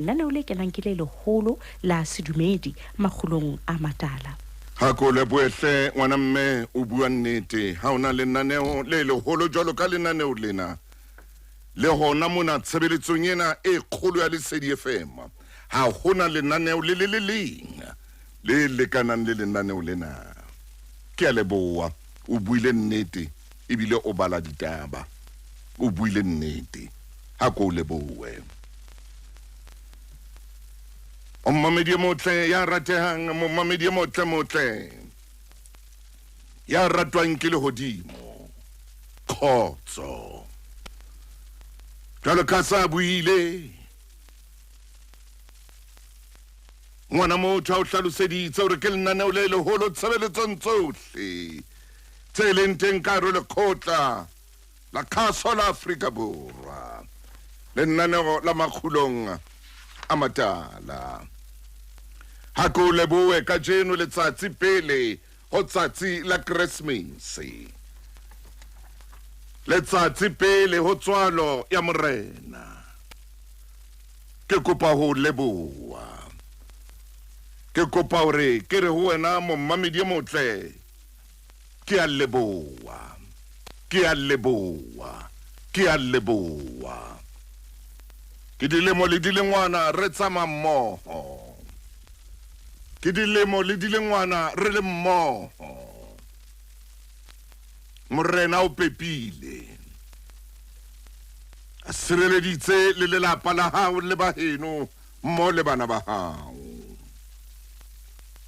Lenaneo le kenang ke le leholo la sedumedi makgulong a matala. Ha ko lebohe hle ngwana mme o bua nnete ha ona lenaneo le leholo jwalo ka lenaneo lena le hona mona tshebeletsong ena e kgolo ya Lesedi FM ha hona lenaneo le le le leng le lekanang le lenaneo lena. Ke a leboha o buile nnete ebile o bala ditaba o buile nnete ha ko lebohe. O mmamedi e motle ya ratehang, momamedi e motle motle ya ratwang ke lehodimo. Khotso. Jwalo ka sa buile ngwana motho a o hlaloseditse hore ke lenaneo le leholo tshebeletsong tsohle tse leng teng ka hare lekgotla la Khaso la Afrika Borwa, lenaneo la makgulong a matala. Ha ke o lebohe kajeno letsatsi pele ho tsatsi la Keresemese, letsatsi pele ho tswalo ya Morena. Ke kopa ho leboha. Ke kopa hore ke re ho wena mommamedi e motle, Ke a leboha. Ke a leboha. Ke a leboha. Ke dilemo le dilengwana re tsamaya mmoho. Ke dilemo le dilengwana re le mmoho. Morena o pepile. A sireleditse le lelapa la hao le baheno mmoho le bana ba hao.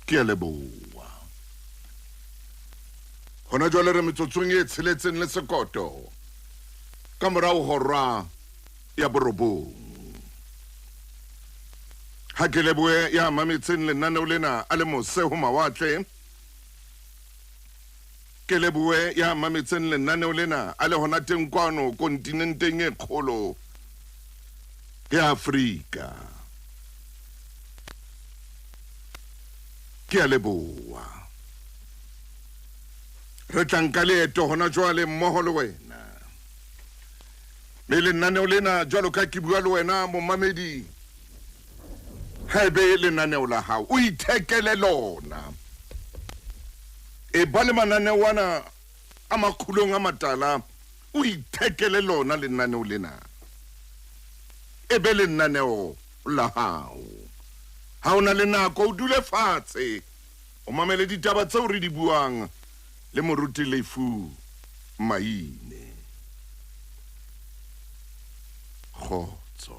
Ke a leboha. Hona jwale re metsotsong e tsheletseng le sekoto ka morao hora ya borobong. Ha ke lebohe ya mametseng lenaneo lena a le mose ho mawatle. Ke lebohe ya mametseng lenaneo lena a le hona teng kwano kontinenteng e kgolo ya Afrika. Ke a leboha. Re tla nka leeto hona jwale mmoho le wena. Mme lenaneo lena jwalo ka ke bua le wena momamedi, ha ebe lenaneo la hao o ithekele lona. E ba le mananeo ana a makgulong a matala, o ithekele lona lenaneo lena. E be lenaneo la hao. Ha o na le nako o dule fatshe o mamele ditaba tseo re di buang le Moruti Lefu Maine. Kgotso.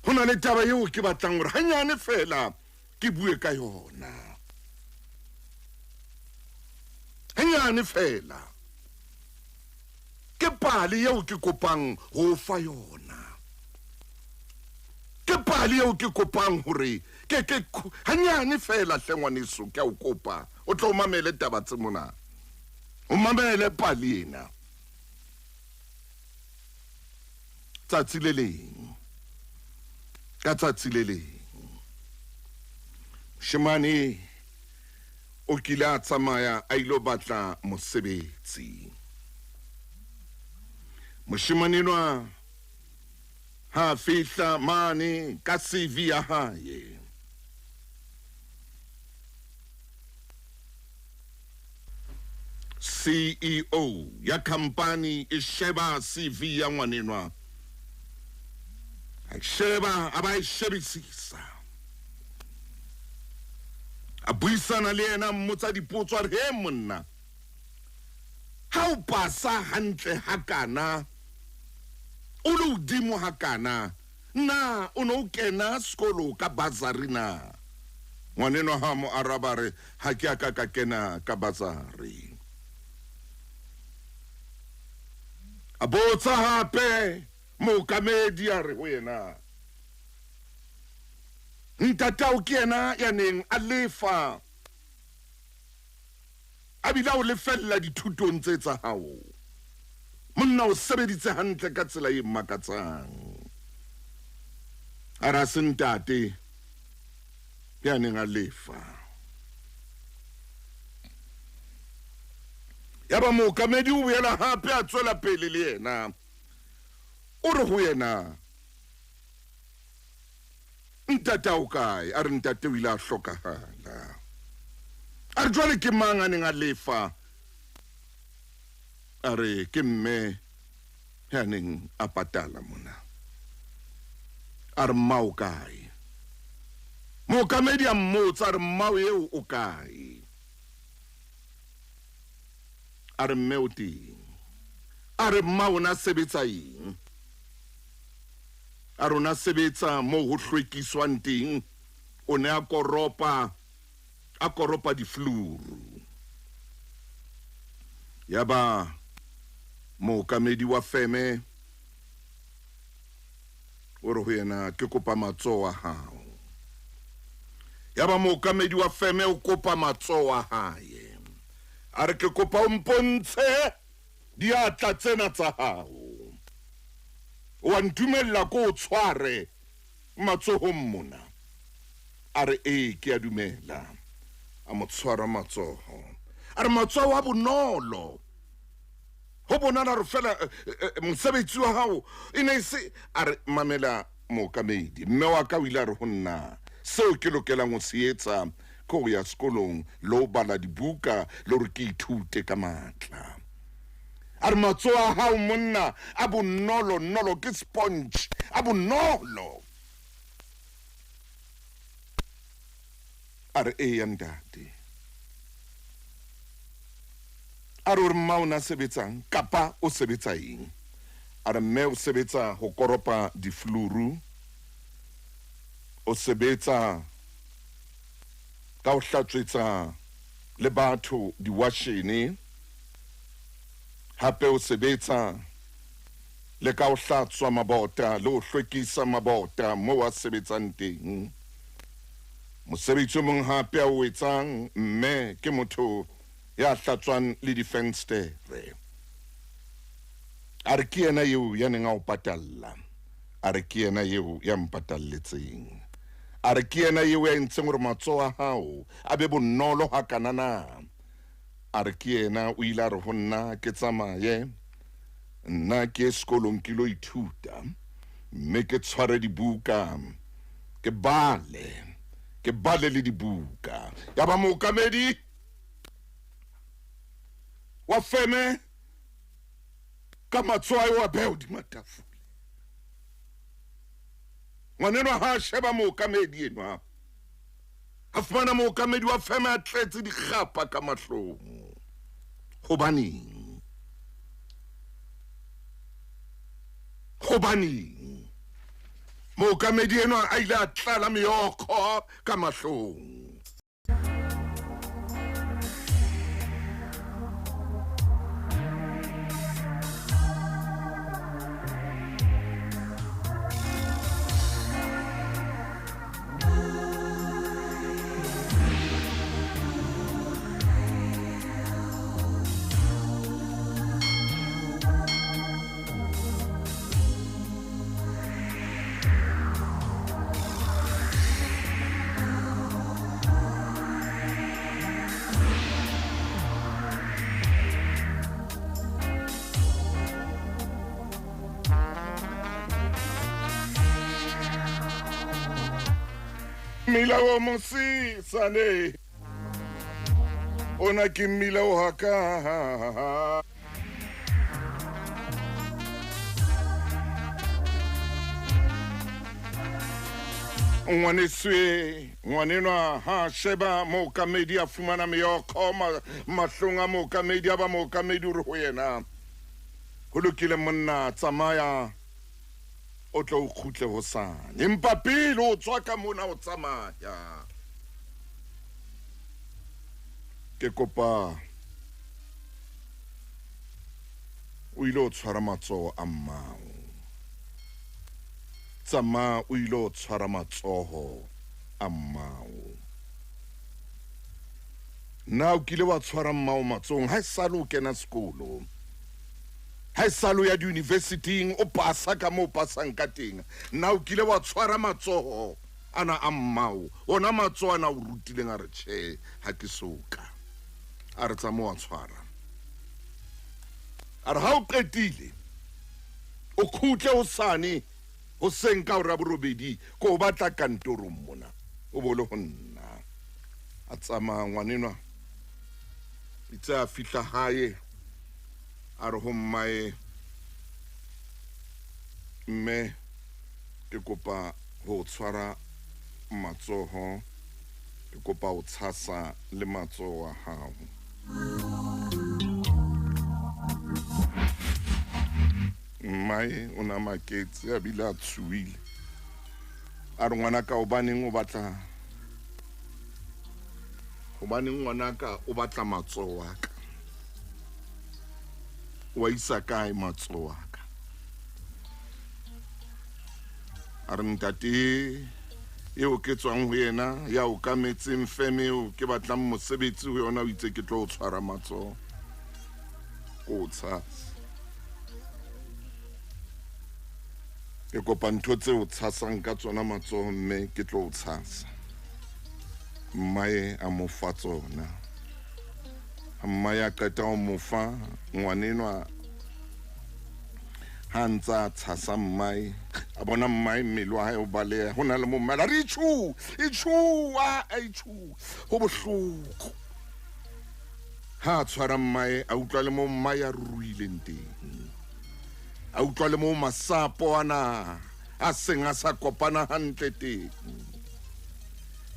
Ho na le taba eo ke batlang hore hanyane feela ke bue ka yona. Hanyane feela. Ke pale eo ke kopang ho fa yona. Ke pale eo ke kopang hore ke ke hanyane feela hle ngwaneso ke a o kopa o tlo mamele taba tse mona. O mamele pale ena. Tsatsi le leng. Ka tsatsi le leng. Moshemane o kile a tsamaya a ilo batla mosebetsi. Moshemane enwa ha a fihla mane ka CV ya hae. CEO ya khampani e sheba CV ya ngwanenwa. A e sheba a ba e shebisisa. A buisana le yena mmotsa dipotso a re he monna ha o pasa hantle hakana o le hodimo hakana na o ne o kena sekolo ka basari na? Ngwanenwa ha mo araba re ha ke a ka ka kena ka basari. A botsa hape mookamedi a re ho yena, ntatao ke yena ya neng a lefa a bile a o lefella dithutong tse tsa hao. Monna o sebeditse hantle ka tsela e makatsang. A re a se ntate ya neng a lefa. Yaba mookamedi o boela hape a tswela pele le yena. O re ho yena, ntate o kae? A re ntate o ile a hlokahala. A re jwale ke mang a neng a lefa? A re ke mme ya neng a patala mona. A re mma o kae? Mookamedi a mmotsa, a re mmao eo o kae? A re mme o teng. A re mma o na sebetsa eng? A rona sebetsa moo ho hlwekiswang teng, o ne a koropa difluru. Yaba mookamedi wa feme o re ho yena, ke kopa matsoho a hao. Yaba mookamedi wa feme o kopa matsoho a hae. A re ke kopa o mpontshe diatla tsena tsa hao. O a ntumella ko o tshware matsohong mona? A re ee, ke a dumela. A mo tshwara matsoho. A re matsoho a bonolo. Ho bonala re fela mosebetsi wa hao e ne se. A re mamela mookamedi, mme wa ka o ile a re ho nna, seo ke lokelang ho se etsa ke ho ya sekolong le ho bala dibuka le hore ke ithute ka matla. A re matsoho a hao monna a bonolo nolo, ke sponge, a bonolo. A re eya ntate. A re o re mma o na sebetsang kapa o sebetsa eng? A re mme o sebetsa ho koropa difluru, o sebetsa ka ho hlatswetsa le batho diwashene, hape o sebetsa le ka ho hlatswa mabota le ho hlwekisa mabota moo a sebetsang teng. Mosebetsi o mong hape a o etsang mme ke motho ya hlatswang le difenstere. A re ke yena eo ya neng a o patalla. A re ke yena eo ya mpatalletseng. A re ke yena eo ya entseng hore matsoho a hao a be bonolo hakana na. A re ke yena o ile a re ho nna ke tsamaye, nna ke sekolong ke lo ithuta, mme ke tshware dibuka, ke bale le dibuka. Ya ba mookamedi wa feme ka matsoho wa beha hodima tafole. Ngwanenwa ha a sheba mookamedi enwa, a fumana mookamedi wa feme a tletse dikgapa ka mahlong. Hobaneng? Hobaneng mookamedi enwa a ile a tlala meokgo ka mahlong? Mmila o mosisane, ona ke mmila o haka. Ngwaneswe, ngwanenwa ha sheba mookamedi a fumana meokgo mahlong a mookamedi, a ba mookamedi o re ho yena, ho lokile monna, tsamaya o tlo o kgutle hosane. Empa pele o tswa ka mona o tsamaya, ke kopa o ile o tshwara matsoho a mmao. Tsamaya o ile o tshwara matsoho a mmao. Na o kile wa tshwara mmao matsohong ha esale o kena sekolo? Ha esale o ya di-universityng o pasa ka moo o pasang ka teng, na o kile wa tshwara matsoho ana a mmao? Ona matsoho ana o rutileng? A re tjhe, ha ke soka. A re tsamaya wa tshwara. A re ha o qetile O khutle hosane hoseng ka hora borobedi, ko o batla kantorong mona, o bo le ho nna. A tsamaya ngwanenwa, itse a fihla hae, a re ho mmae, mme ke kopa ho tshwara matsoho, ke kopa ho tshasa le matsoho a hao. Mmae o na maketse a bile a tshohile, a re ngwanaka hobaneng o batla, hobaneng ngwanaka o batla matsoho a ka, wa isa kae matsoho a ka? A re ntate eo ke tswang ho yena ya okametseng feme eo ke batlang mosebetsi ho yona o itse ke tlo o tshwara matsoho, ko o tshasa. Ke kopa ntho tse o tshasang ka tsona matsoho mme ke tlo o tshasa. Mmae a mo fa tsona. Mmae a qeta ho mo fa, ngwanenwa ha ntse a tshasa mmae, a bona mmae mmele wa hae o baleha. Ho na le mo mmae a re itjhu, itjhu, a itjhu, ho bohloko. Ha a tshwara mmae, a utlwa le mo mmae a ruruhileng teng. A utlwa le mo masapo ana a seng a sa kopana hantle teng.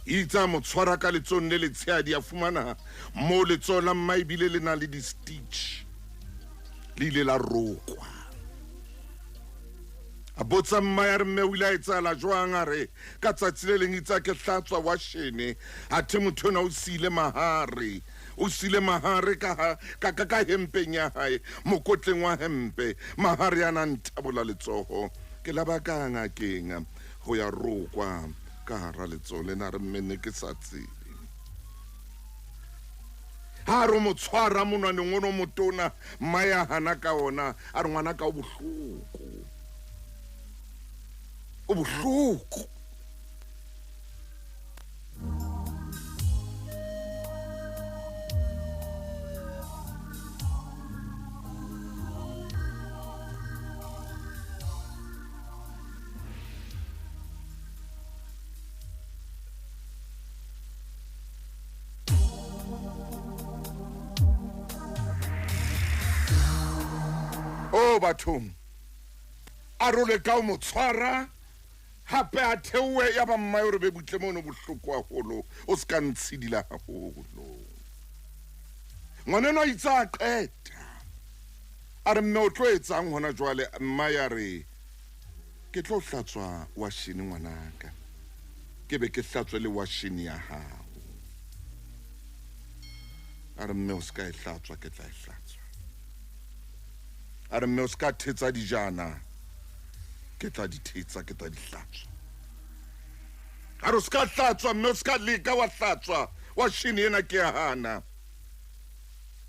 Itse a mo tshwara ka letsohong le letshehadi, a fumana mo letsoho la mmae ebile le na le di-stitch, le ile la rokwa. A botsa mmae a re mme o ile a etsahala jwang? A re ka tsatsi le leng itse a ke hlatswa washene, athe motho enwa o siile mahare, o siile mahare ka ka ka ka hempeng ya hae, mokotleng wa hempe, mahare ana a nthabola letsoho. Ke la ba ka ngakeng ho ya rokwa ka hara letsoho lena. Re mme ne ke sa tsebe. Ha re mo tshwara monwaneng ono motona, mmae a hana ka ona, a re ngwana ka o bohloko, o bohloko. O bathong, a role ka o mo tshwara hape a theohe, ya ba mmae o re be butle mono bohloko haholo, o se ka ntshidila haholo. Ngwaneno a itse a qeta, a re mme o tlo etsang hona jwale? Mmae a re ke tlo hlatswa washene ngwanaka, ke be ke hlatswe le washene ya hao. A re mme o se ka e hlatswa, ke tla e hlatswa. A re mme o se ka thetsa dijana, ke tla di thetsa, ke tla di hlatswa. A re o se ka hlatswa mme o se ka leka wa hlatswa washene ena, ke a hana.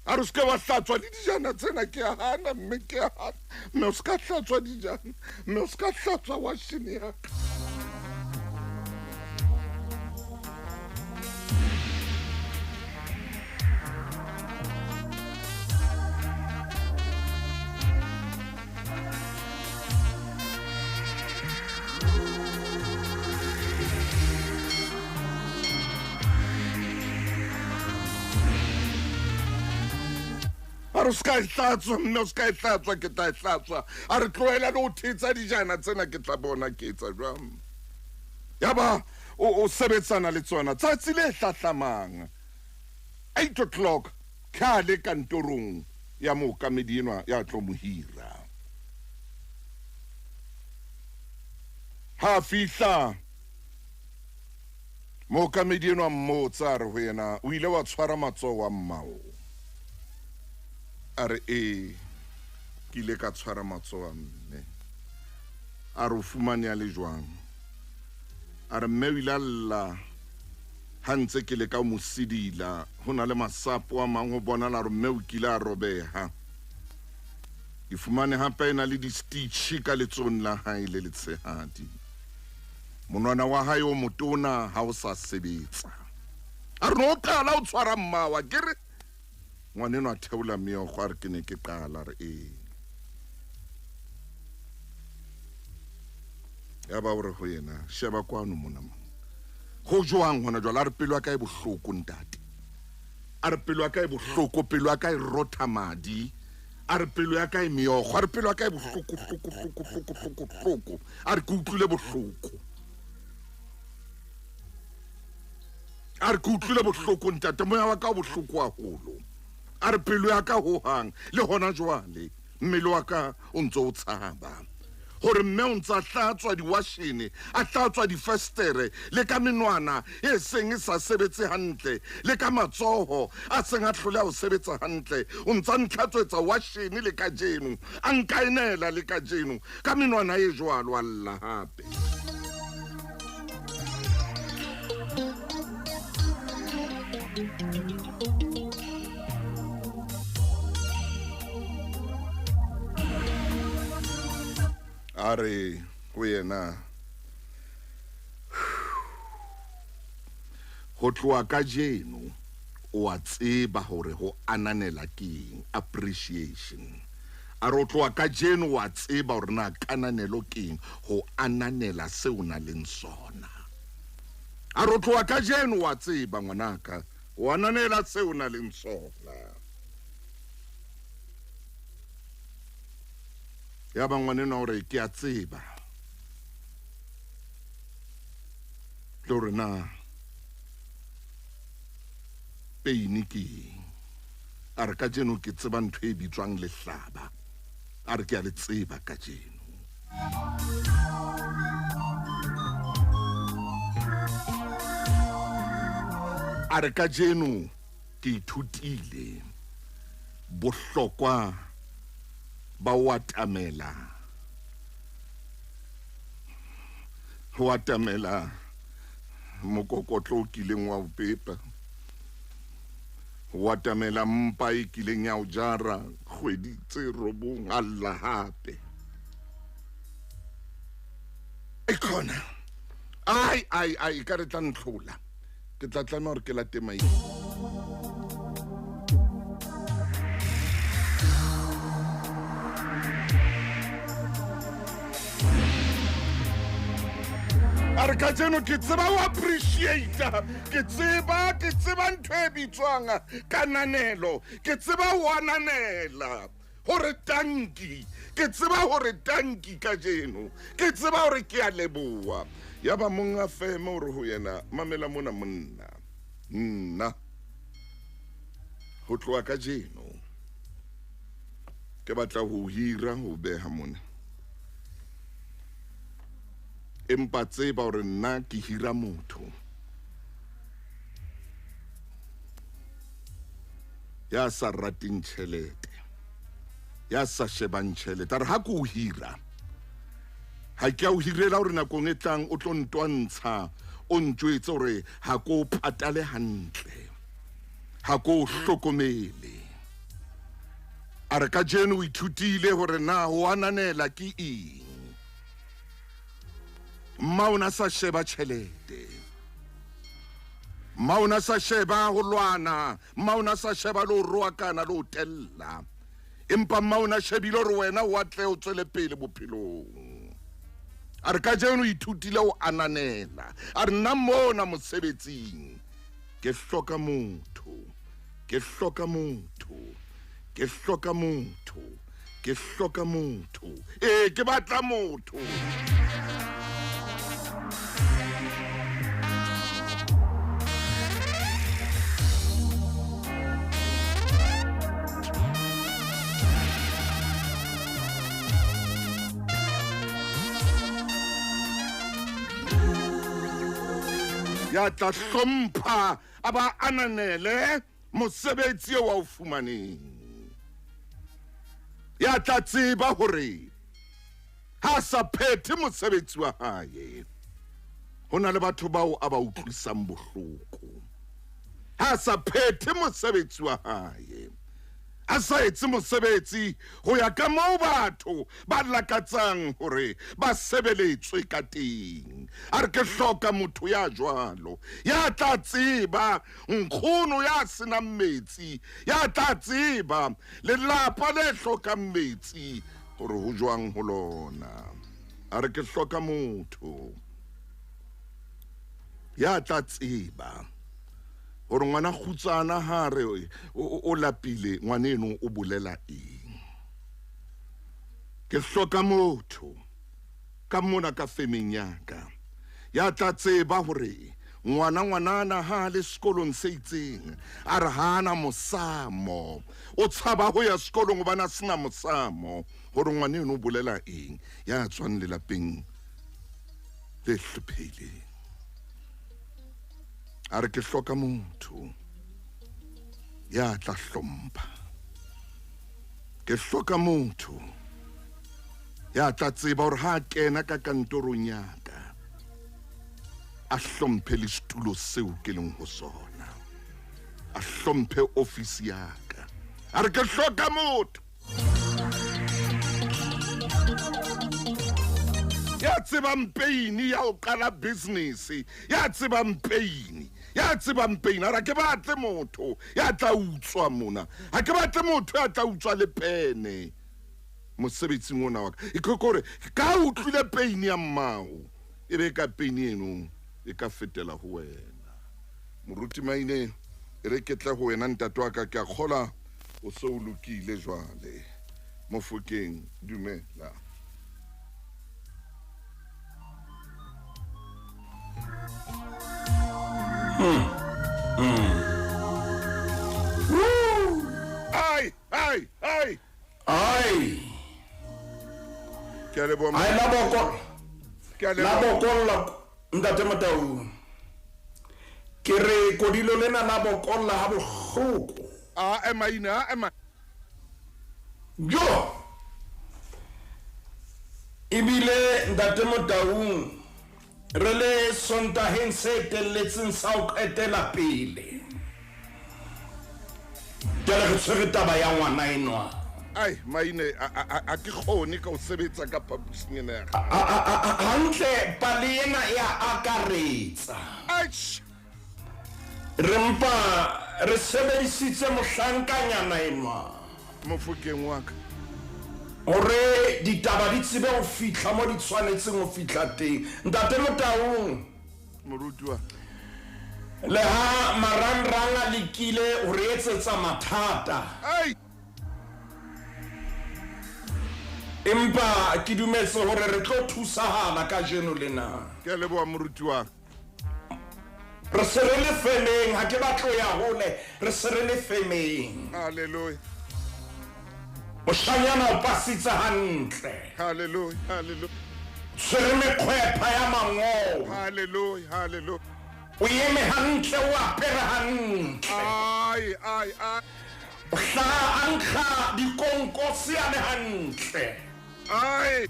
A re o se ke wa hlatswa le dijana tsena, ke a hana mme, ke a hana. Mme o se ka hlatswa dijana, mme o se ka hlatswa washene ya ka. A re o se ka e hlatswa mme, o se ka e hlatswa, ke tla e hlatswa. A re tlohela le ho thetsa dijana tsena, ke tla bona ke etsa jwang. Yaba o sebetsana le tsona. Tsatsi le hlahlamang 8 o'clock ke a le kantorong ya mookamedi enwa ya tlo mo hira. Ha fihla mookamedi enwa mmotsa, a re ho yena, o ile wa tshwara matsoho a mmao? A re ee, ke ile ka tshwara matsoho a mme. A re o fumane a le jwang? A re mme o ile a lla ha ntse ke leka ho mo sidila, ho na le masapo a mang ho bonahala hore mme o kile a robeha. Ke fumane hape e na le di-stitch ka letsohong la hae le letshehadi. Monwana wa hae o motona ha o sa sebetsa. A re no o qala o tshwara mmawa, ke re ngwaneno a theola meokgo, a re ke ne ke qala, re ee. Ya ba hore ho yena, sheba kwano mona mona. Ho jwang hona jwale? A re pelo ya ka e bohloko ntate. A re pelo ya ka e bohloko, pelo ya ka e rotha madi. A re pelo ya ka e meokgo, a re pelo ya ka e bohloko, hloko, hloko, hloko, hloko, hloko. A re ke utlwile bohloko. A re ke utlwile bohloko ntate, moya wa ka o bohloko haholo. A re pelo ya ka hohang le hona jwale mmele wa ka o ntse o tshaba gore mme o ntse a hlatswa diwashene, a hlatswa difestere le ka menwana e seng e sa sebetse hantle, le ka matsoho a seng a hlole a o sebetsa hantle. O ntse a ntlhatswetsa washene le kajeno, a nkaenela le kajeno ka menwana e jwalo, a lla hape. A re ho yena, ho tloha kajeno o a tseba hore ho ananela ke eng, appreciation. A re ho tloha kajeno o a tseba hore na kananelo ke eng, ho ananela seo o nang leng sona. A re ho tloha kajeno o a tseba ngwanaka, o ananela seo o nang leng sona. Ya ba ngwanenwa o re, ke a tseba le hore na peine ke eng. A re kajeno ke tseba ntho e bitswang lehlaba. A re ke a le tseba kajeno. A re kajeno ke ithutile bohlokwa ba ho atamela, ho atamela mokokotlo o kileng wa o pepa, ho atamela mpa e kileng ya o jara kgwedi tse robong. A lla hape. E khona. Ai, ai, ai, ka re tla ntlhola. Ke tla tlameha hore ke late mai. A re kajeno ke tseba ho appreciate, ke tseba, ke tseba ntho e bitswang kananelo, ke tseba ho ananela hore tanki, ke tseba hore tanki kajeno, ke tseba hore ke a leboha. Ya ba monga feme hore ho yena, mamela mona monna, nna ho tloha kajeno ke batla ho hira ho beha mona, empa tseba hore nna ke hira motho ya sa rateng tjhelete, ya sa shebang tjhelete. A re ha ke o hira, ha ke a o hirela hore nakong e tlang o tlo ntwantsha, o ntjwetse hore ha ke o patale hantle, ha ke o hlokomele. A re kajeno o ithutile hore na ho ananela ke eng. Mma o na sa sheba tjhelete, mma o na sa sheba ho lwana, mma o na sa sheba le ho roakana le ho tella, empa mma o na shebile hore wena o atle o tswele pele bophelong. A re kajeno o ithutile ho ananela. A re nna mona mosebetsing ke hloka motho, ke hloka motho, ke hloka motho, ke hloka motho. Ee, ke batla motho. Ya tla hlompha a ba ananele mosebetsi eo a o fumaneng, ya tla tseba hore ha a sa phethe mosebetsi wa hae ho na le batho bao a ba utlwisang bohloko. Ha a sa phethe mosebetsi wa hae, a sa etse mosebetsi ho ya ka moo batho ba lakatsang hore ba sebeletswe ka teng. A re ke hloka motho ya jwalo, ya tla tseba nkgono ya senang metsi, ya tla tseba lelapa le hlokang metsi hore ho jwang ho lona. A re ke hloka motho ya tla tseba hore ngwana kgutsana ha re o lapile, ngwaneno o bolela eng. Ke hloka motho ka mona ka femeng ya ka ya tla tseba hore ngwana ngwanana ha le sekolong se itseng, a re hana mosamo, o tshaba ho ya sekolong hobane a sena mosamo, hore ngwaneno o bolela eng, ya tswang lelapeng le hlophehileng. A re ke hloka motho ya tla hlompha, ke hloka motho ya tla tseba hore ha kena ka kantorong ya ka a hlomphe le setulo seo ke leng ho sona, a hlomphe ofisi ya ka. A re ke hloka motho ya tsebang peini ya ho qala business, ya tsebang peini, ya tsebang peini. A re ke batle motho ya tla utswa mona, ha ke batle motho ya tla utswa le pene mosebetsing ona wa ka. E ke kore ka utlwile peini ya mmao, e be ka peini eno e ka fetela ho wena. Moruti Maine, e re ke tle ho wena ntate wa ka, ke a kgola o se o lokile jwale. Mofokeng, dumela. Ai, ai, ai. Ai. Ke a leboha. Ai, la bokolla. Ke a La leboha. bokolla, ntate Motau. Ke re kodilo lena la bokolla ha bohloko. A ema ina, a ema. Jo. Ebile ntate Motaung, re le Sontaheng se telletseng sa ho qetela pele. Jwale re tshwere taba ya ngwana enwa. Ai, Maine, a ke kgone ka ho sebetsa ka phaposing ena ya ka. Hantle pale ena e a akaretsa. Aish. Re mpa re sebedisitse mohlankanyana enwa. Mofokeng wa ka. Hore ditaba di tsebe ho fihla mo di tshwanetseng ho fihla teng. Ntate Motaung. Moruti wa. Le ha marangrang a lekile ho re etsetsa mathata. Ai. Empa ke dumetse hore re tlo thusahala kajeno lena. Ke a leboha moruti wa. Re se re le femeng, ha ke batlo ya hole, re se re le femeng. Hallelujah. Moshanyana o pasitse hantle. Hallelujah, hallelujah. Tshwere mekgwepha ya mangolo. Hallelujah, hallelujah. O eme hantle, o apere hantle. Ai, ai, ai. O hlaha a nkga dikonkose a le hantle. Ai.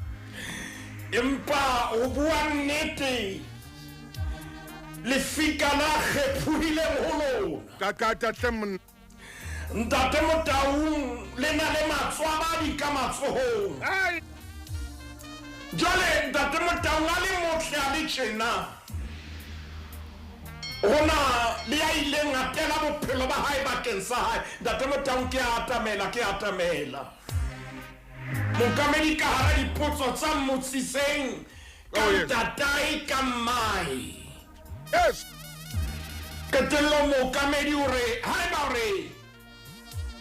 Empa ho bua nnete, lefika la kgephohileng ho lona. Ka ka tle monna. Ntate Motaung, le na le matswabadi ka matsohong. Ai. Jwale ntate Motaung a le motle a le tjena, hona le ya ileng a tela bophelo ba hae bakeng sa hae. Ntate Motaung, ke a atamela, ke a atamela. Mookamedi ka hara dipotso tsa mmotsiseng ka Oh, yes. ntatae ka mmae. Yes. Qetellong mookamedi o re, haeba o re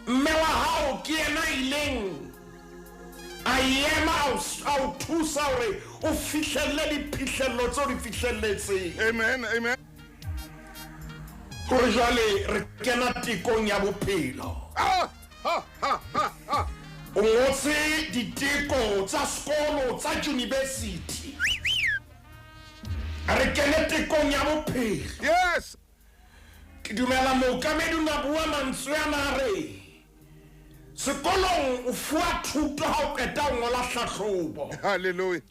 mme wa hao ke yena a ileng a ema a o thusa hore o fihlelle diphihlello tseo di fihlelletseng. Amen, amen. Hore jwale re kena tekong ya bophelo. Ah, ha, ha, ha, ha. O ngotse diteko tsa sekolo tsa university. Re kene tekong ya bophelo. Yes. Ke dumela mookamedi o na bua mantswe ana a re, sekolong o fuwa thuto ha o qeta ho ngola hlahlobo. Hallelujah.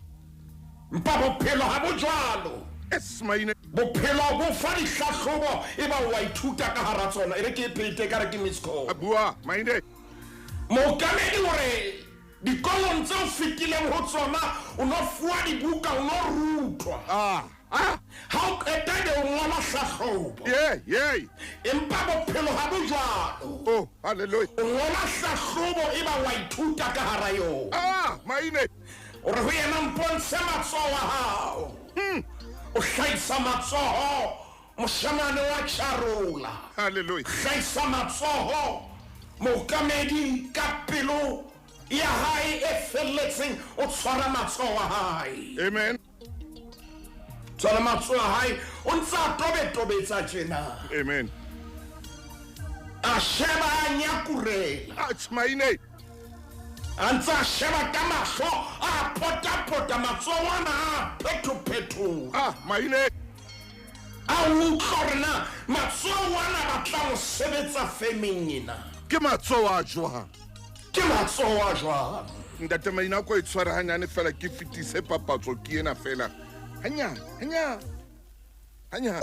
Mpa bophelo ha bo jwalo. Yes, Maine. Bophelo bo fa dihlahlobo e ba wa ithuta ka hara tsona. E re ke e phete ka re ke miss call. Bua, Maine. Mookamedi o re dikolong tse o fetileng ho tsona o no fuwa dibuka, o no rutwa. Ah, ah. Ha o qeta ebe o ngola hlahlobo. Yeah, yeah. Empa bophelo ha bo jwalo. Oh, hallelujah. O ngola hlahlobo e ba wa ithuta ka hara yona. Ah, Maine. O re ho yena mpontshe matsoho a hao. O hlahisa matsoho, moshemane wa tjharola. Hallelujah. Hlahisa matsoho, mookamedi ka pelo ya hae e felletseng o tshwara matsoho a hae. Amen. Tshwara matsoho a hae, o ntse a tobetobetsa tjena. Amen. A sheba a nyakurela. Atjhe maine. A ntse a sheba ka mahlo a potapota, matsoho ana a phetophetola. Ah, maine. A utlwa hore na matsoho ana a batlang ho sebetsa femeng ena. Ke matsoho a jwang? Ke matsoho a jwang? Ntate Maina, ko e tshware hanyane fela ke fetise papatso ke ena fela. Hanyane, hanyane. Hanyane.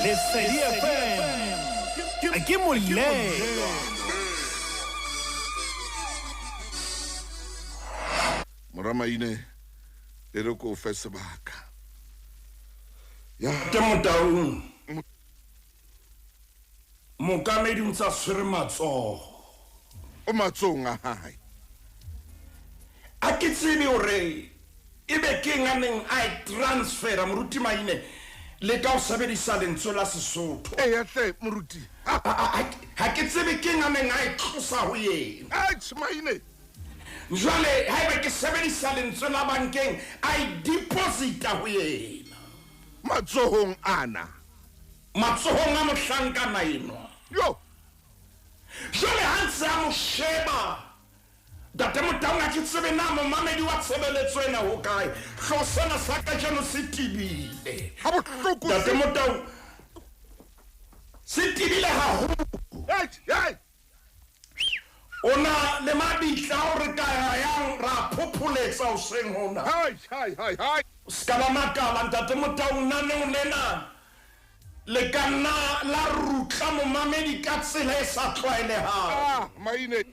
Lesedi FM. Ke molelo. Mora Maine, e re ko fe sebaka. Ya. Ke Motaung. Mookamedi o ntse a tshwere matsoho. O matsohong a hae. A ke tsebe hore ebe ke eng a neng a e transfera, Moruti Maine, le ka ho sebedisa lentswe la Sesotho. Eya hle, Moruti. Ha ke tsebe ke eng a neng a e tlosa ho yena. Atjhe, Maine. Jwale haeba ke sebedisa lentswe la bankeng, a e deposita ho yena. Matsohong ana. Matsohong a mohlankana enwa. Yo. Jwale ha ntse a mo sheba, Ntate Motaung, ha ke tsebe na momamedi wa tshebeletso ena ho kae. Hlooho sena sa kajeno se tebile. Ha bohloko. Ntate Motaung, se tebile haholo. Hey, hey. O na le mabitla ao re ka ya yang ra phopholetsa hoseng hona. Hai, hai, hai, hai. O se ka ba makala, Ntate Motaung, naneong lena le ka nna la rutla momamedi ka tsela e sa tlwaelehang. Ah, Maine.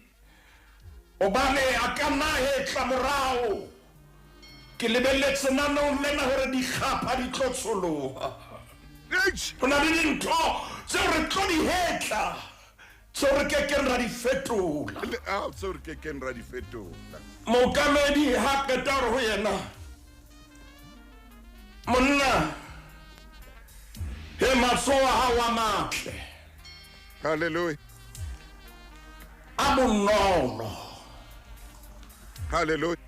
Hobane a ka nna hetla morao. Ke lebelletse naneong lena hore dikgapha di tlo tsholoha. Eish. Ho na le dintho tseo re tlo di hetla, tseo re kekeng ra di fetola. Ah, tseo re kekeng ra di fetola. Mookamedi ha qeta hore ho yena, monna, he matsoho a hao a matle. Hallelujah. A bonolo. Hallelujah.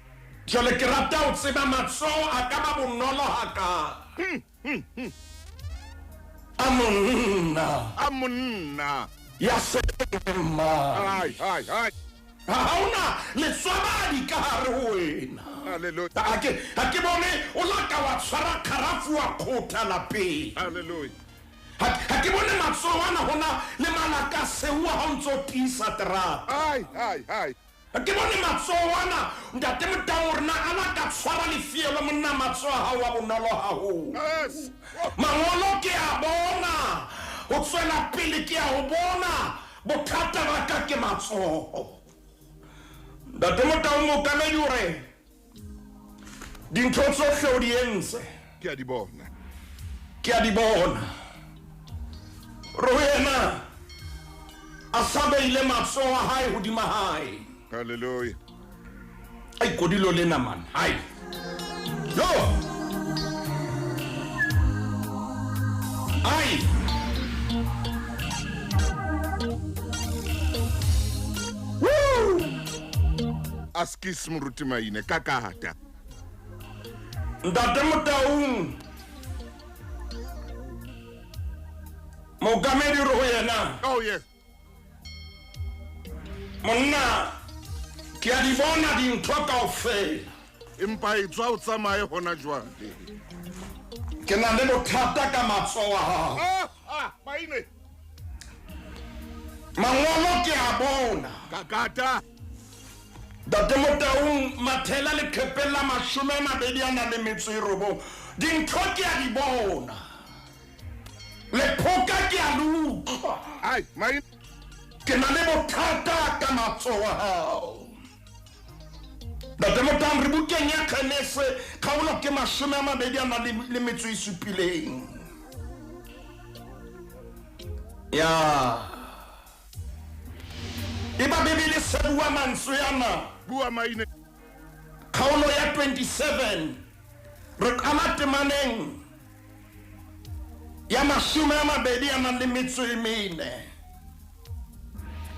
Jwale ke rata ho tseba matsoho a ka ba bonolo hakae. A monna. A monna. Ya sema. Hai, hai, hai. Ha hona letswabadi ka hare ho wena. Hallelujah. Ha ke bone o la ka wa tshwara kgarafu wa kgotha lapeng. Hallelujah. Ha ke bone matsoho ana hona le malaka seua ha o ntso tiisa terata. Hai, hai, hai. Ha ke bone matsoho ana, Ntate Motaung, hore na a la ka tshwara lefielo monna matsoho a hao a bonolo haholo. Yes. Mangolo ke a bona, ho tswela pele ke a ho bona, bothata ba ka ke matsoho. Ntate Motaung, mookamedi o re dintho tsohle o di entse. Ke a di bona. Ke a di bona. Re ho yena a sa beile matsoho a hae hodima hae. Hallelujah. Ai kodilo lena man. Ai. Yo. Ai. Woo! Askis Moruti Maine kakata. Ntate Motaung, mookamedi re ho yena. Oh yes. Monna, ke a di bona dintho kaofela. Empa e tswa o tsamaye hona jwale. Ke na le bothata ka matsoho a hao. Ah, ah, Maine. Mangolo ke a bona. Kakata. Ntate Motaung, mathela leqhepeng la 29. Dintho ke a di bona. Lephoka ke a le utlwa. Ai, Maine. Ke na le bothata ka matsoho a hao. Ntate Motaung, re bukeng ya Genese, kgaolo ke 27. Ya. Eba Bibele se bua mantswe ana. Bua Maine. Kgaolo ya 27 re qala temaneng ya 24 a nang le metso e mene.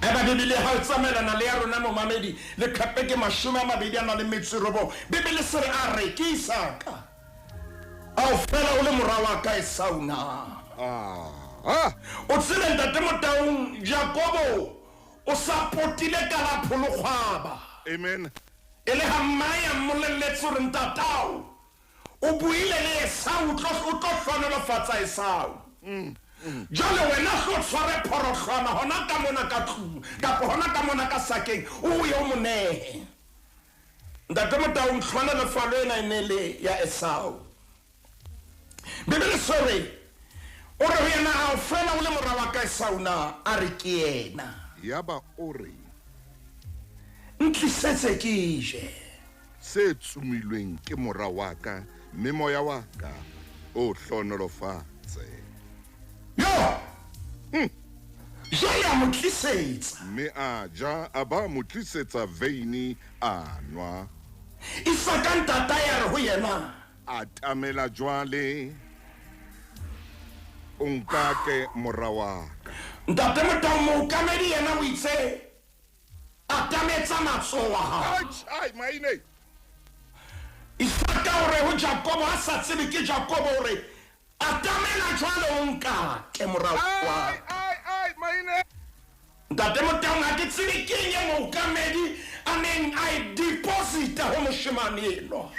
Eba Bibele ha o tsamaelana le ya rona momamedi, leqepe ke 29. Bibele se re a re ke Isaka, a o fela o le mora wa ka Esau na? O tsebe ntate Motaung, Jakobo o sa potile ka la pholokgwaba. Amen. E le ha mmae a mmolelletse hore ntatao o buile le Esau, o tlo hlohonolofatsa Esau. Jwale wena hlo tshware phorohlwana hona ka mona ka tlung kapa hona ka mona ka sakeng, o ye o mo nehe. Ntate Motaung, tlhohonolofalo ena e ne le ya Esau. Bibele se re o re ho yena, a o fela o le mora wa ka Esau na? A re ke yena. Yaba o re, ntlisetse ke je se tsomilweng ke mora wa ka, mme moya wa ka o hlohonolofatse. Yo! Jwale a mo tlisetsa. Mme a ja, a ba mo tlisetsa veini a nwa. Isaka ntatae a re ho yena, Atamela jwale, o nkake mora wa ka. Ntate Motaung, mookamedi yena o itse atametsa matsoho a hao. Ai, maine. Isaka o re ho Jakobo, a sa tsebe ke Jakobo, o re atamela jwale o nkake mora wa ka. Ai, ai, maine. Ntate Motaung, ha ke tsebe ke eng e mookamedi a neng a e deposita ho moshemane enwa.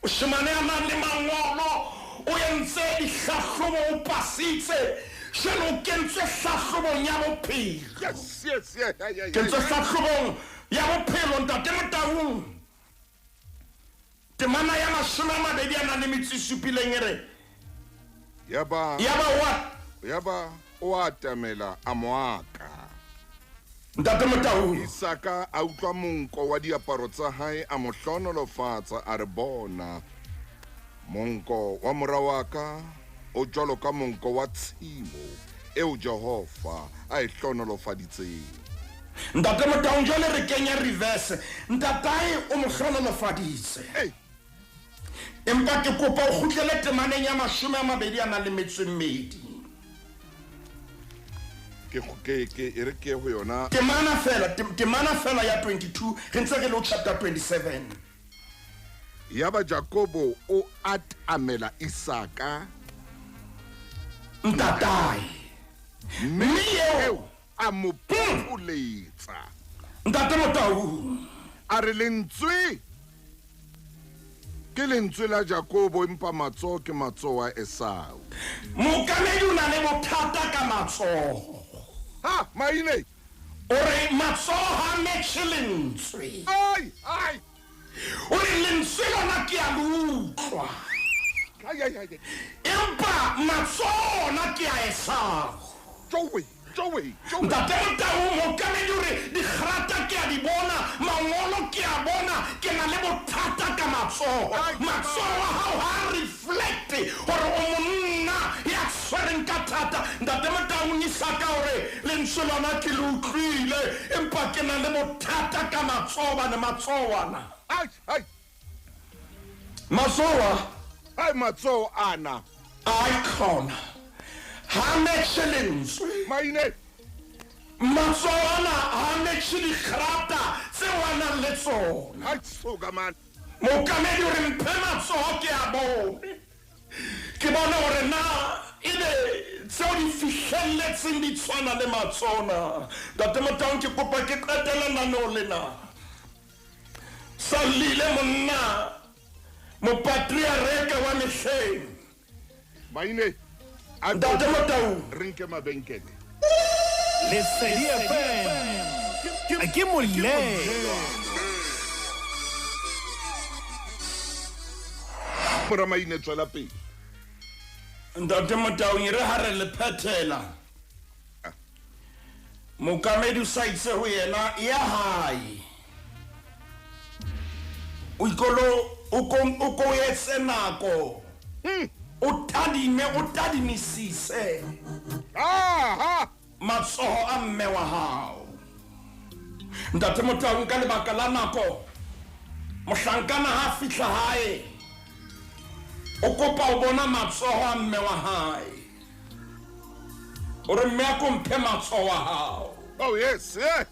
Moshemane a nang le mangolo, o entse dihlahlobo, o pasitse, jwale o kentswe hlahlobong ya bophelo. Yes, yes, yeah, yeah, yeah. Kentswe hlahlobong ya bophelo, ntate Motaung. Temana ya 27 a nang le metso e supileng e re, Yaba what? Yaba o atamela a mo aka. Ntate Motaung. Isaka a utlwa monko wa diaparo tsa hae, a mo hlohonolofatsa, a re bona, monko wa mora wa ka o jwalo ka monko wa tshimo eo Jehova a e hlohonolofaditseng. Ntate Motaung, jwale re kenya reverse. Ntatae o mo hlohonolofaditse. Empa ke kopa o kgutlele temaneng ya 22 a nang le metso e mmedi. Ke e re ke ho yona. Temana fela ya 22, re ntse re le ho chapter 27. Yaba Jakobo o atamela Isaka ntatae, mme eo a mo phopholetsa. Ntate Motaung a re lentswe ke lentswe la Jakobo, empa matsoho ke matsoho a Esau. Mookamedi o na le bothata ka matsoho. Ha, maine. O re matsoho ha metjhe lentswe. Ai, ai. O re lentswe lona ke a le utlwa. Ai, ai, ai. Empa matsoho ona ke a Esau. Jowe, jowe, jowe. Ntate Motaung, mookamedi o re dikgrata ke a di bona, mangolo ke a bona, ke na le bothata ka matsoho. Matsoho a hao ha reflect hore o monna ya tshwereng ka thata. Ntate Motaung, Isaka o re lentswe lona ke le utlwile, empa ke na le bothata ka matsoho, bane matsoho ana. Ai, ai. Matsoho. Ai, matsoho ana. Ai, khona. Ha metjhe lentswe. Maine. Matsoho ana ha metjhe dikgrata tseo a nang le tsona. Ai, soka man. Mookamedi o re mphe matsoho ke a bone. Ke bone hore na ebe tseo di fihlelletseng di tshwana le matsoho na. Ntate Motaung, ke kopa ke qetele lenaneo lena. Sa llile monna mopatriareka wa mehleng. Maine. Ntate Motaung, re nke mabenkele. Lesedi FM ke molelo. Mora Maine, tswela pele. Ntate Motaung, re ha re le phethela. Mookamedi o sa itse ho yena ya hae. O ikolo o ko etse nako. O tadime, o tadimisise. Aha! Matsoho a mme wa hao. Ntate Motaung, ka lebaka la nako, Mohlankana ha fihla hae o kopa o bona matsoho a mme wa hae, o re mme a ko mphe matsoho a hao. Oh yes, yeah.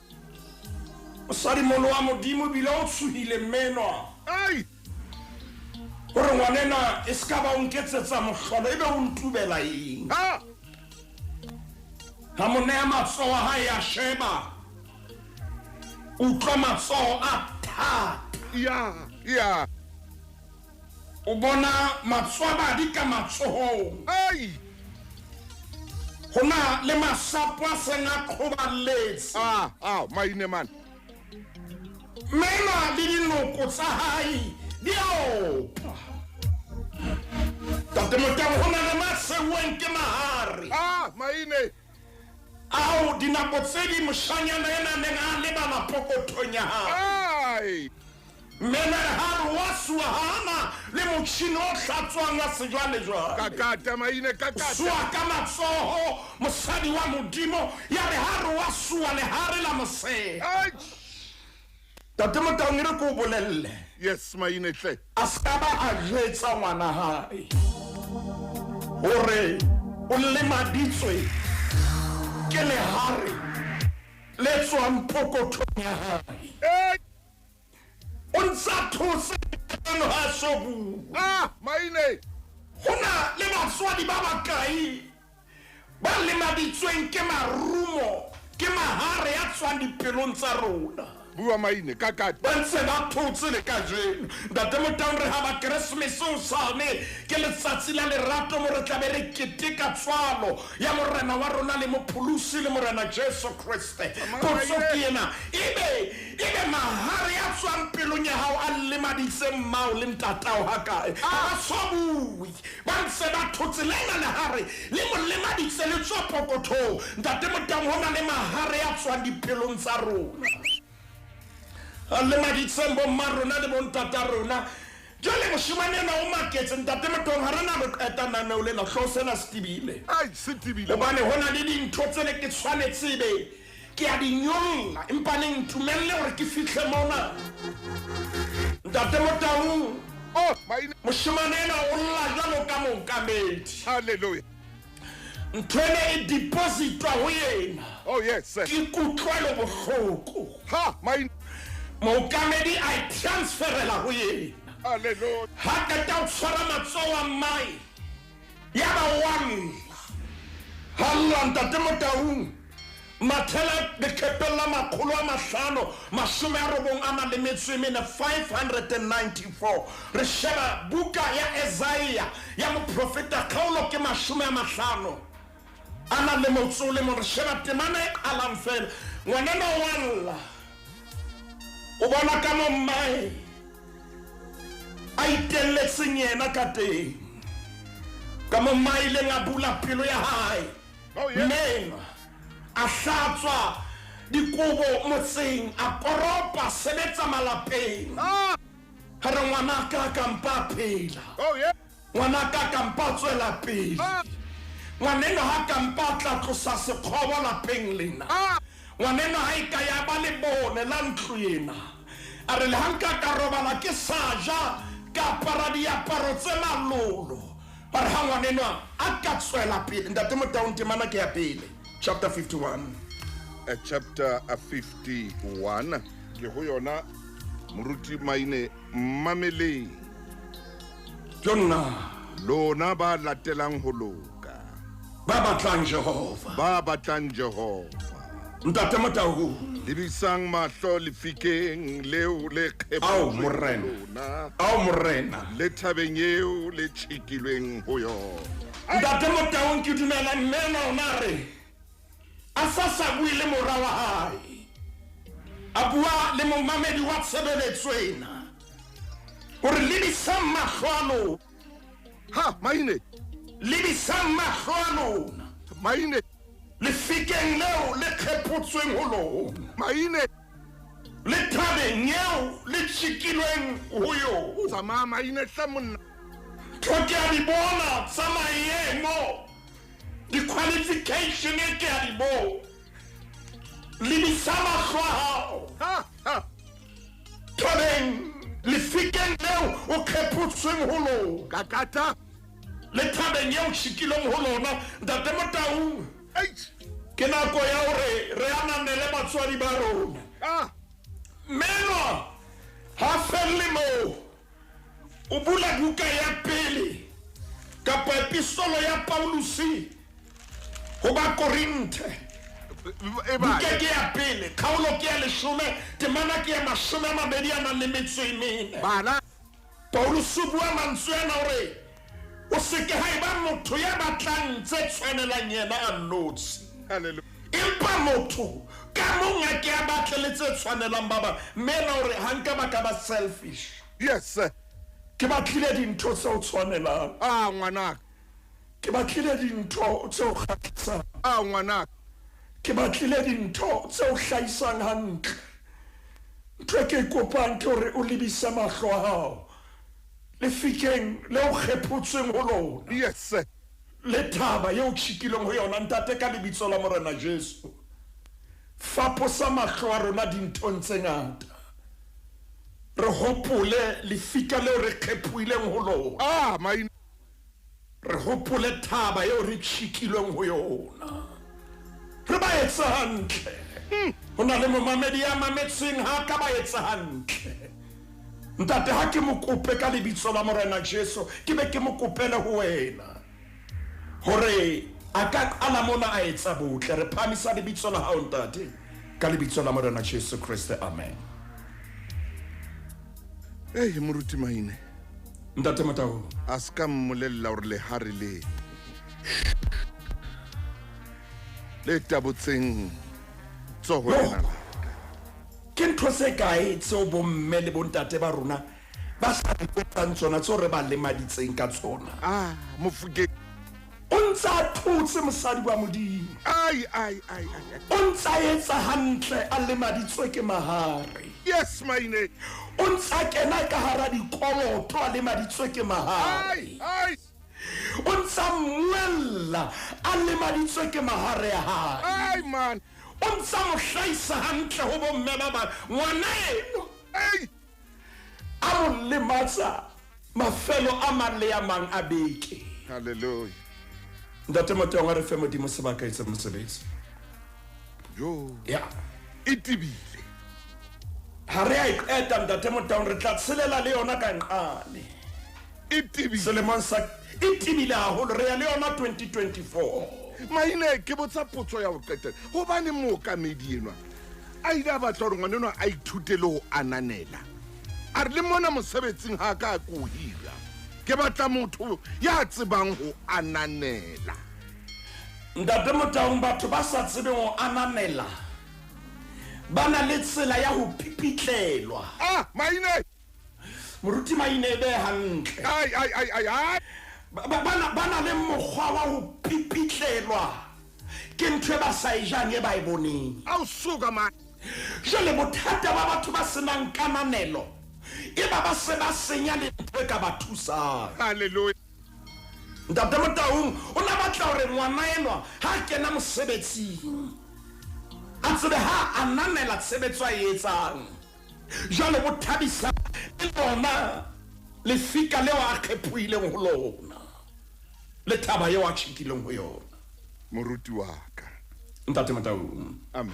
Mosadimolo wa Modimo ebile o tshohile mmenwa. Ai. Hore ngwanena e se ka ba o nketsetsa mohlolo ebe o ntubela eng. Ha. Ha mo neha matsoho a hae a sheba, utlwa matsoho a thata. Ya, ya. O bona matswabadi ka matsohong. Ai. Ho na le masapo a seng a qhoballetse. Ah, ah, maine man. Mena le dinoko tsa hae di a opa. Tate Motau, ho na le maseuweng ke mahare. Ah, maine. Ao dinako tse di moshanyana ena neng a lebala pokothong ya hae. Ai. Mena re ha re wa suwa hana le motjhini o hlatswang wa sejwalejwale. Kakata maine, kakata. Suwa ka matsoho mosadi wa Modimo, ya re ha re wa suwa lehare la moseha. Ai. Tate Motau, e re ke o bolelle. Yes, maine hle. A ska ba a jwetsa ngwana hae hore o lemaditswe ke lehare le tswang pokothong ya hae. Ai. O ntsa thotse eno ha so bua. Ah, maine. Ho na le batswadi ba bakae ba lemaditsweng ke marumo, ke mahare a tswang dipelong tsa rona. Bua maine, kakata. Ba ntse ba thotse le kajeno. Ntate Motau, re ha ba Keresemese o sane ke letsatsi la lerato mo re tla be re keteka tswalo ya morena wa rona le mopholosi le morena Jesu Kriste. Potso ke ena, ebe ebe mahare a tswang pelong ya hao a lemaditse mmao le ntatao ha kae? Ha ba so bue, ba ntse ba thotse le ena lehare le mo lemaditse le tswa pokothong. Ntate Motau, ho na le mahare a tswang dipelong tsa rona, a lemaditseng bo mma rona le bo ntata rona. Jwale moshemane ena o maketse. Ntate Motau, ha re na re qeta naneo lena, hlooho sena se tebile. Ai, se tebile. Hobane ho na le dintho tse ne ke tshwanetse ebe ke a di nyolla, empa ne ntumelle hore ke fihle mona. Ntate Motau, oh, maine. Moshemane ena o lla jwalo ka mookamedi. Hallelujah. Ntho ena e depositwa ho yena. Oh yes, sir. Ke kutlwelo bohloko. Ha, maine. Mookamedi a e transferela ho yena. Hallelujah. Ha qeta ho tshwara matsoho a mmae, ya ba wa lla. Ha lla Ntate Motau, mathela leqhepeng la 594, 594. Re sheba buka ya Isaiah ya moprofeta, kgaolo ke 50 a na le motso le mo. Re sheba temana e qalang fela. Ngwanana wa lla, o bona ka mo mmae a itelletseng yena ka teng, ka mo mmae ileng a bula pelo ya hae. Oh, yeah. Mme a hlatswa dikobo motseng, a koropa, sebetsa malapeng. Ah. Ha re ngwanaka ka mpa a phela. Oh, yeah. Ngwanaka ka mpa a tswela pele. Ah. Ngwaneno ha ka mpa a tla tlosa sekgobo lapeng lena. Ah. Ngwaneno ha e ka ya ba le bone la ntlo ena. A re le ha nka ka robala ke sa ja, ka apara diaparo tse malolo. Ba re ha ngwaneno a ka tswela pele. Ntate Motau, temana ke ya pele. Chapter 51. Chapter 51. Ke ho yona moruti maine mmameleng. Jonna. Lona ba latelang ho loka. Ba batlang Jehova. Ba batlang Jehova. Ntate Motau. Lebisang mahlo lefikeng leo le Ao, kgephotsweng morena. lona. Ao, morena. Le thabeng eo le tjhekilweng ho yona. Ntate Motau, ke dumela mme ena o na re a sa sa bue le mora wa hae, a bua le momamedi wa tshebeletso ena hore lebisang mahlo a lona. Ha, maine. Lebisang mahlo a lona. Maine. Lefikeng leo le kgephotsweng ho lona. Maine. Le thabeng eo le tjhekilweng ho yona. Tsamaya maine hle monna. Ntho ke a di bona tsa maemo, di-qualification e ke a di bona. Lebisa mahlo a hao. Ha, ha. Thabeng Lefikeng leo o kgephotsweng ho lona. Kakata. Le thabeng eo tjhikileng ho lona, Ntate Motaung. Eish. Ke nako ya hore re ananele batswadi ba rona. Ah. Menwa ha felle moo. O bula buka ya pele kapa epistolo ya Paulusi ho Bakorinthe. E ba. Buka ke ya pele, kgaolo ke ya 10, temana ke ya 24. Bala. Paulus o bua mantswe ana hore o se ke ha eba motho ya batlang tse tshwanelang yena a nnotshi. Hallelujah. Empa motho ka mong a ke a batle le tse tshwanelang ba bang. Mme ena hore ha nka ba ka ba selfish. Yes sir. Ke batlile dintho tse o tshwanelang. Ah ngwanaka. Ke batlile dintho tse o kgahlisang. Ah ngwanaka. Ke batlile dintho tse o hlahisang hantle. Ntho e ke e kopang ke hore o lebise mahlo a hao lefikeng le o kgephotsweng ho lona. Yes sir. Le thaba eo tjhikileng ho yona, Ntate, ka lebitso la Morena Jesu. Faposa mahlo a rona dinthong tse ngata. Re hopole lefika leo re kgephoileng ho lona. Ah, maina. Re hopole thaba eo re tjhikilweng ho yona. Re ba etse hantle. Ho na le momamedi ya mametseng ha ka ba etsa hantle. Ntate, ha ke mo kope ka lebitso la Morena Jesu, ke be ke mo kopele ho wena. Hore a ka qala mona a etsa botle. Re phahamisa lebitso la hao, Ntate, ka lebitso la Morena Jesu Kriste. Amen. Ei, moruti Maine. Ntate Motau. A se ka mmolella hore lehare le le tabotseng tsoho lena la ka. Ke ntho tse kae tseo bomme le bontate ba rona ba sa re etsang tsona, tseo re ba lemaditseng ka tsona? Ah, Mofokeng. O ntse a thotse mosadi wa Modimo. Ai, ai, ai, ai, ai. O ntse a etsa hantle, a lemaditswe ke mahare. Yes, Maine. O ntse a kena ka hara dikoloto, a lemaditswe ke mahare. Ai, ai. O ntse a mmuella, a lemaditswe ke mahare a hae. Ai, man. O ntse a mo hlahisa hantle ho bomme ba bang. Ngwana eno. Ai. A mo lematsa mafelo a mang le a mang a beke. Hallelujah. Ntate Motaung, a re fe Modimo sebaka etse mosebetsi. Jo. Ya. E tebile. Ha re a e qeta, Ntate Motaung, re tla tshelela le yona ka nqane. E tebile. Selemong sa e tebile haholo, re ya le yona 2024. Maine, ke botsa potso ya ho qetela. Hobane mookamedi enwa a ile a batla hore ngwana enwa a ithute le ho ananela. A re le mona mosebetsing ha ka a ko hira. Ke batla motho ya tsebang ho ananela. Ntate Motaung, batho ba sa tsebeng ho ananela ba na le tsela ya ho pipitlelwa. Ah, Maine. Moruti Maine e be hantle. Ai, ai, ai, ai, ai. Ba na le mokgwa wa ho pipitlelwa ke ntho e ba sa e jang e ba e boneng. Ao suka ma. Jwale bothata ba batho ba senang kananelo e ba ba se ba senya le ntho e ka ba thusang. Hallelujah. Ntate Motaung o na batla hore ngwana enwa ha kena mosebetsing a tsebe ha ananela tshebetso a e etsang. Jwale bo thabisa le lona lefika leo a kgephoileng ho lona le thaba eo a tjhekileng ho yona. Moruti wa ka. Ntate Motaung. Amen.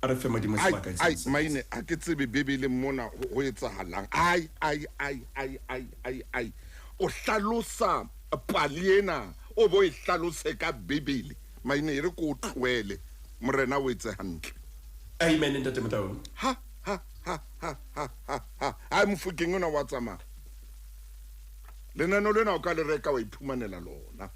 A re fe Modimo sebaka e Ai, se. Maine, ha ke tsebe Bibele mona ho etsahalang. Ai, ai, ai, ai, ai, ai, ai. O hlalosa pale ena, o bo e hlalose ka Bibele. Maine, e re ko o tlohele. Morena o etse hantle. Amen, Ntate Motaung. Ha, ha, ha, ha, ha, ha, ha. Ai, Mofokeng ona wa tsamaya. Lenano lena o ka le reka wa iphumanela lona.